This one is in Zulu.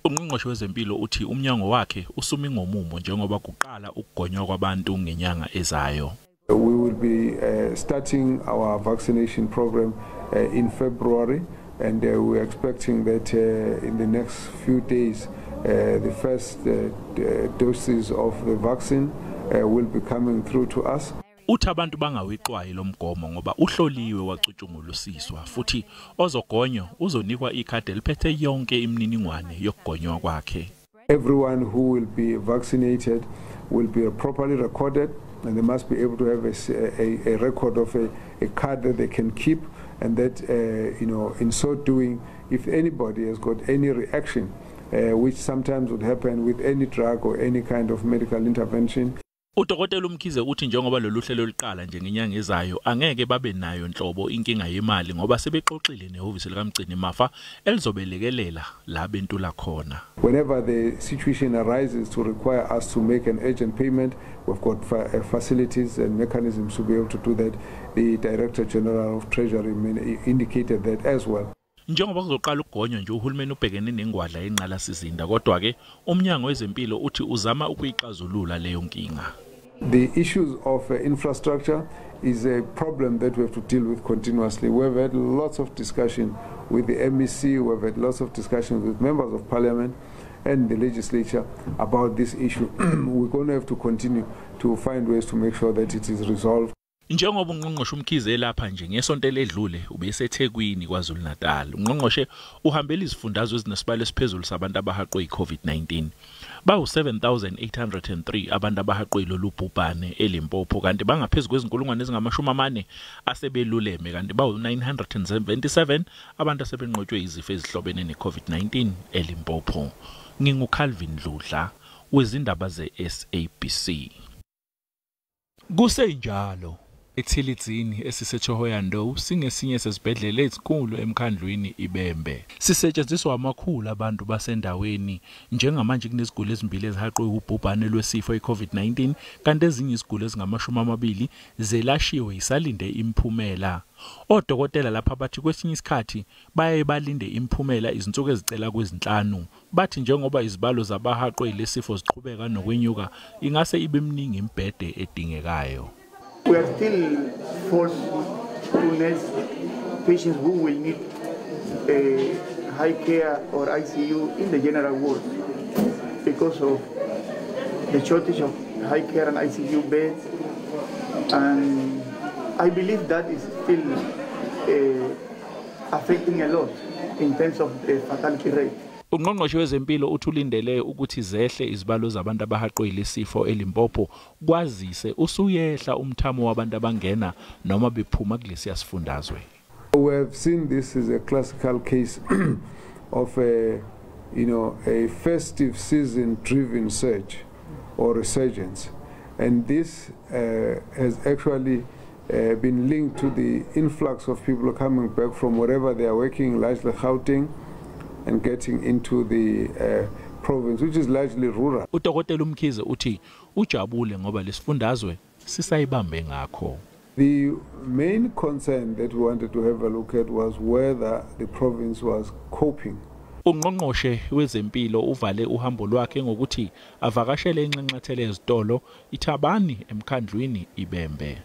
Ungqongqoshe wezempilo uthi umnyango wakhe usumi ngomumo njengoba kuqala ukugonywa kwabantu ngenyanga ezayo. We will be starting our vaccination program in February, and we're expecting that in the next few days the first doses of the vaccine will be coming through to us. Uthi abantu bangawixwayi lo mgomo ngoba uhloliwe wacutshungulusiswa futhi ozogonywa uzonikwa ikhadi eliphethe yonke imininingwane yokugonywa kwakhe. Everyone who will be vaccinated will be properly recorded, and they must be able to have a record of a card that they can keep, and that in so doing, if anybody has got any reaction, which sometimes would happen with any drug or any kind of medical intervention. Udokotela uMkhize uthi njengoba lolu hlelo luqala nje ngenyanga ezayo angeke babe nayo nhlobo inkinga yemali ngoba sebexoxile nehhovisi likamgcini mafa elizobelekelela la bentula khona. Whenever the situation arises to require us to make an urgent payment, we've got facilities and mechanisms to be able to do that. The Director General of Treasury indicated that as well. Njengoba kuzoqala ukugonywa nje uhulumeni ubhekene nengwadla yenqalasizinda kodwa ke umnyango wezempilo uthi uzama ukuyixazulula leyo nkinga. The issues of infrastructure is a problem that we have to deal with continuously. We've had lots of discussion with the MEC, we've had lots of discussions with members of parliament and the legislature about this issue. We're going to have to continue to find ways to make sure that it is resolved. Njengoba ungqongqoshe uMkhize lapha nje ngesonto eledlule ubeseThekwini KwaZulu Natal. Ungqongqoshe uhambela izifundazwe ezinesibalo esiphezulu sabantu abahaqwe iCovid-19. Bawu 7803 abantu abahaqwe lolu bhubhane eLimpopo kanti bangaphezulu kwezinkulungwane ezingama-40 asebeluleme kanti bawu 977 abantu asebenqotshwe izifo ezihlobene neCovid-19 eLimpopo. Ngingu Calvin Dludla wezindaba zeSABC. Kusenjalo eThilidzini esiseThohoyandou singesinye sezibhedlela ezinkulu emkhandlwini iBembe. Sisetshenziswa amakhulu abantu basendaweni. Njengamanje kuneziguli ezimbili ezihaqwe ubhubhane lwesifo iCovid-19 kanti ezinye iziguli ezingama-20 zelashiwe isalinde imiphumela. Odokotela lapha bathi kwesinye isikhathi baye balinde imiphumela izinsuku ezicela kwezinhlanu. Bathi njengoba izibalo zabahaqwe lesifo ziqhubeka nokwenyuka ingase ibe miningi imibhede edingekayo. We are still forced to nurse patients who will need a high care or ICU in the general ward because of the shortage of high care and ICU beds, and I believe that is still affecting a lot in terms of the fatality rate. Ungqongqoshe wezempilo uthi ulindele ukuthi zehle izibalo zabantu abahaqwe lesifo eLimpopo kwazise usuyehla umthamo wabantu abangena noma bephuma kulesiya sifundazwe. We have seen this is a classical case of a festive season driven surge or resurgence, and this has actually been linked to the influx of people coming back from wherever they are working, largely Gauteng, and getting into the province, which is largely rural. Udokotela uMkhize uthi ujabule ngoba lesifundazwe sisayibambe ngakho. The main concern that we wanted to have a look at was whether the province was coping. Ungqongqoshe wezempilo uvale uhambo lwakhe ngokuthi avakashele inxanxathela ezitolo iThabani emkhandlwini iBembe.